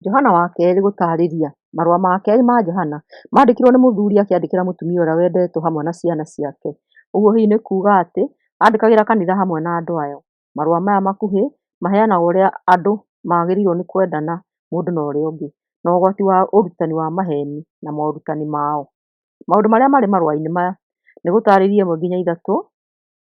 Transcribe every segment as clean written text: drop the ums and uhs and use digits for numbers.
Johana wa Kerĩ gũtaarĩria Marũa ma Kerĩ ma Johana maandĩkirwo nĩ mũthuri akĩandĩkĩra mũtumia ũrĩa wendetwo hamwe na ciana ciake. Ũguo hihi nĩ kuuga atĩ aandĩkagĩra kanitha hamwe na andũ ayo. Marũa maya makuhĩ maheanaga ũrĩa andũ magĩrĩirwo nĩ kwendana mũndũ na ũrĩa ũngĩ, na ũgwati wa ũrutani wa maheeni na morutani mao. Maũndũ marĩa marĩ marũa-inĩ maya nĩ gũtaarĩria 1-3,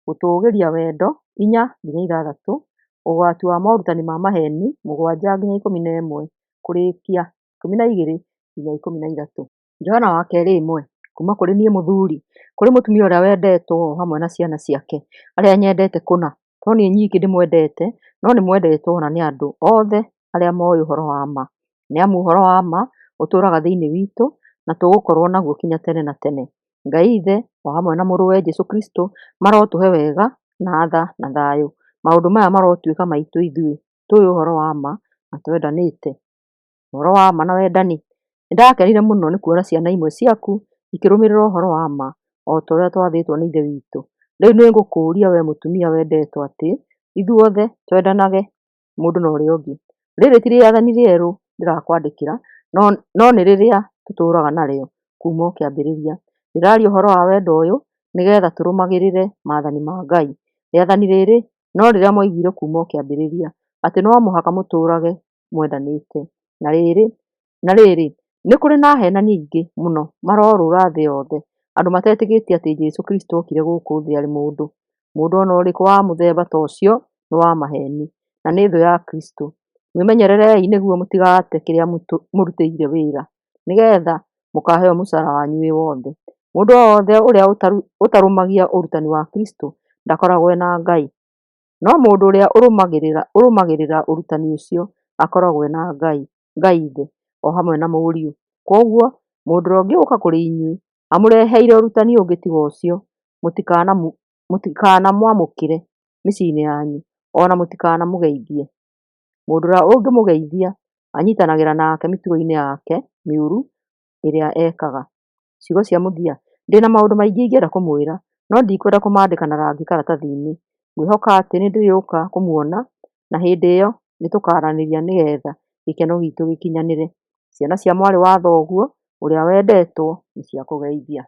gũtũũgĩria wendo 4-6, ũgwati wa morutani ma maheeni 7-11, kũrĩĩkia 12-13. Johana wa Kerĩ 1 Kuuma kũrĩ niĩ mũthuri, kũrĩ mũtumia ũrĩa wendetwo o hamwe na ciana ciake, arĩa nyendete kũna. To niĩ nyiki ndĩmwendete, no nĩ mwendetwo o na nĩ andũ othe arĩa moĩ ũhoro wa ma. Nĩ amu ũhoro wa ma ũtũũraga thĩinĩ witũ, na tũgũkorũo naguo kinya tene na tene. Ngai Ithe, o hamwe na Mũrũwe Jesũ Kristo, marotũhe wega, na tha, na thayũ. Maũndũ maya marotuĩka maitũ ithuĩ tũũĩ ũhoro wa ma na twendanĩte. Ũhoro wa ma na wendani. Nĩndakenire mũno nĩ kuona ciana imwe ciaku ikĩrũmĩrĩra ũhoro wa ma o ta ũrĩa twathĩtwo nĩ Ithe witũ. Rĩu nĩngũkũũria wee mũtumia wendetwo atĩ ithuothe twendanage mũndũ na ũrĩa ũngĩ. Rĩrĩ ti rĩathani rĩerũ ndĩrakwandĩkĩra, no nĩ rĩrĩa tũtũũraga narĩo kuuma o kĩambĩrĩria. Ndĩraaria ũhoro wa wendo ũyũ nĩgeetha tũrũmagĩrĩre maathani ma Ngai. Rĩathani rĩrĩ no rĩrĩa mwaiguire kuuma o kĩambĩrĩria, atĩ no mũhaka mũtũũrage mwendanĩte. Na rĩrĩ, na rĩrĩ, nĩ kũrĩ na aheenani aingĩ mũno marorũũra thĩ yothe, andũ matetĩkĩtie atĩ Jesũ Kristũ okire gũkũ thĩ arĩ mũndũ. Mũndũ o na ũrĩkũ wa mũthemba ta ũcio nĩ wa maheeni, na nĩ thũ ya Kristũ. Mwĩmenyererei nĩguo mũtigate kĩrĩa mũrutĩire wĩra, nĩgeetha mũkaaheo mũcaara wanyu wĩ wothe. Mũndũ o wothe ũrĩa ũtarũmagia ũrutani wa Kristũ ndakoragwo e na Ngai, no mũndũ ũrĩa ũrũmagĩrĩra ũrutani ũcio akoragwo e na Ngai, Ngai Ithe, o hamwe na Mũriũ. Kwoguo mũndũ ũrĩa ũngĩũka kũrĩ inyuĩ amũreheire ũrutani ũngĩ tiga ũcio, mũtikanamwamũkĩre mĩciĩ-inĩ yanyu, o na mũtikanamũgeithie. Mũndũ ũrĩa ũngĩmũgeithia anyiitanagĩra nake mĩtugo-inĩ yake mĩũru ĩrĩa ekaga. Ciugo cia mũthia. Ndĩ na maũndũ maingĩ ingĩenda kũmwĩra, no ndikwenda kũmaandĩka na rangi karatathi-inĩ. Ngwĩhoka atĩ nĩndĩrĩũka kũmuona, na hĩndĩ ĩyo nĩtũkaaranĩria nĩgeetha gĩkeno giitũ gĩkinyanĩre. Ciana cia mwarĩ wa thoguo ũrĩa wendetwo nĩciakũgeithia.